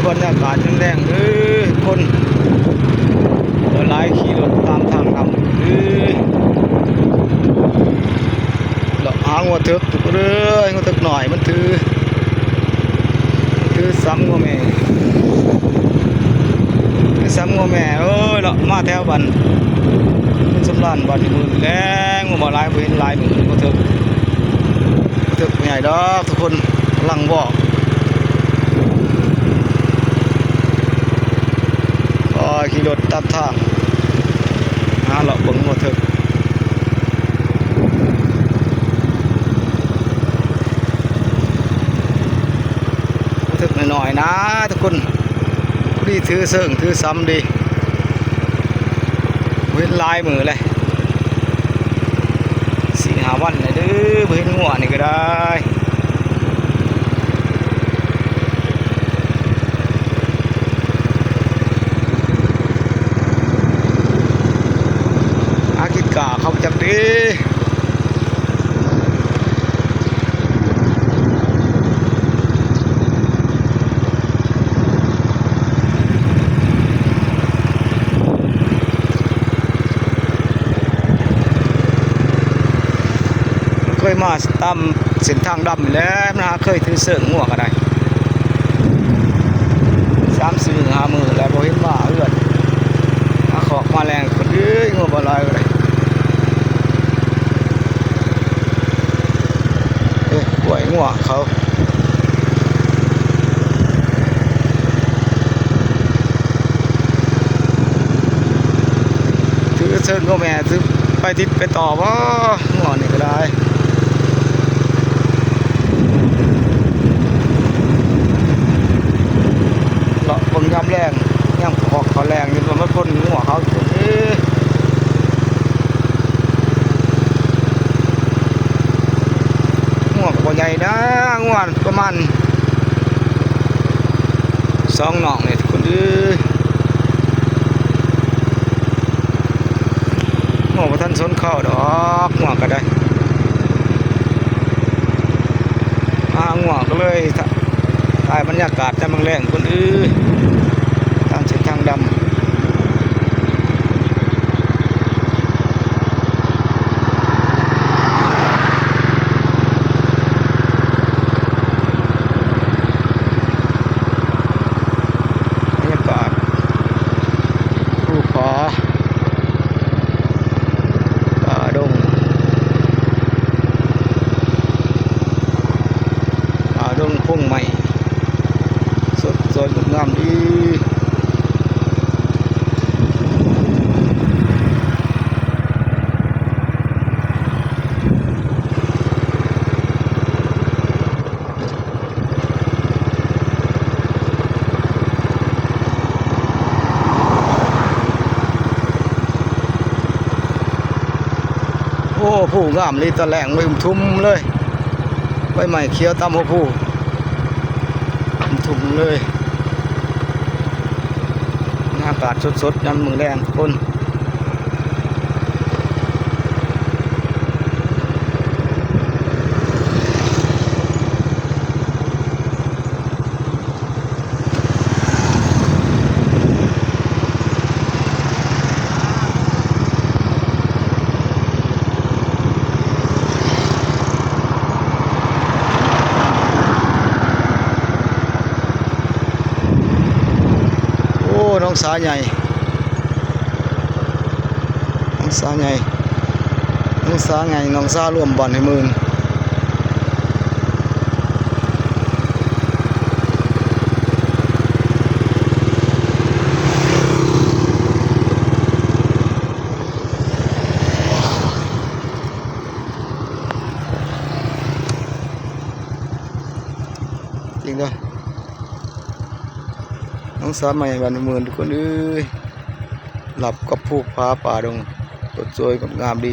ບັນຍາກາດຍາມແລງເດີ ຄົນຫຼາຍໆຂີ່ລົດຕາມທາງນຳເດີ ເລາະຫາງົວເຖິກເດີ ງົວເຖິກນ້ອຍມັນຖື ຖືສຳງົວແມ່ ຖືສຳງົວແມ່ເອີຍ ເລາະມາແຖວບ້ານໂນນສຳລານ ບ້ານໝື່ນແລງ ງົວບໍ່ຫຼາຍ ບໍ່ເຫັນຫຼາຍມື້ ງົວເຖິກ ເຖິກບໍ່ໃຫຍ່ດອກທຸກຄົນ ກຳລັງວອກ ຂ້ອຍຂີ່ລົດຕາມທາງ ຫາເລາະເບິ່ງງົວເຖິກ ເຖິກນ້ອຍໆນາທຸກຄົນ ພໍດີຖືເຊິ່ງຖືສຳດີ ບໍ່ເຫັນຫຼາຍມື້ແລ້ວ ສີ່ຫ້າວັນແລ້ວເດີ ບໍ່ເຫັນງົວນີ້ກໍໄດ້ ຫາກິນກາເຂົາຈັກເດ. ເຄີຍມາຕາມເສັ້ນທາງດຳນີ້ແຫຼະ ມັນຫາເຄີຍຖືເຊິ່ງງົວກໍໄດ້ ສາມສີ່ຫ້າມື້ແລ້ວ ບໍ່ເຫັນມາເຮືອນ ມາຄອກມາແລງ ຄົນເອີຍ ງົວບໍ່ຫຼາຍເລີຍ ເອີ ກວຍງົວເຂົາ ຖືເຊິ່ງງົວແມ່ ຖືໄປຕິດໄປຕໍ່ບໍ່ ງົວນີ້ກໍໄດ້ ເລາະເບິ່ງຍາມແລງ ຍາມເຂົາອອກເຂົ້າແລງ ຢູ່ວ່າມັນພົ້ນງົວເຂົາ ເອີ ງົວກໍບໍ່ໃຫຍ່ນາ ງົວປະມານສອງນ້ອງນີ້ທຸກຄົນເອີຍ ງົວບໍ່ທັນຊົນເຂົ້າດອກ ງົວກໍໄດ້ ຫາງົວກໍເລີຍ ຖ່າຍບັນຍາກາດຍາມແລງໆ ຄົນເອີຍ ຕາມເສັ້ນທາງດຳ ບັນຍາກາດພູຜາ ປ່າດົງ ປ່າດົງພົງໄມ້ ສົດສວຍງົດງາມດີ. ໂອ້ ພູງາມອີ່ຫຼີ ຕອນແລງ ໃບຫຸ້ມທຸ່ມເລີຍ ໃບໄມ້ຂຽວຕາມຫົວພູ ຫຸ້ມທຸ່ມເລີຍ ອາກາດສົດໆ ຍາມມື້ແລງທຸກຄົນ. ໂອ້ ໜອງສາໃຫຍ່ ໜອງສາໃຫຍ່ ໜອງສາໃຫຍ່ ໜອງສາລວມບ້ານຫ້ວຍໝື່ນ. ຈິງເດີ ໜອງສາໃໝ່ບ້ານຫ້ວຍໝື່ນ ທຸກຄົນເອີຍ ລັບກັບພູຜາປ່າດົງ ສົດສວຍງົດງາມດີ.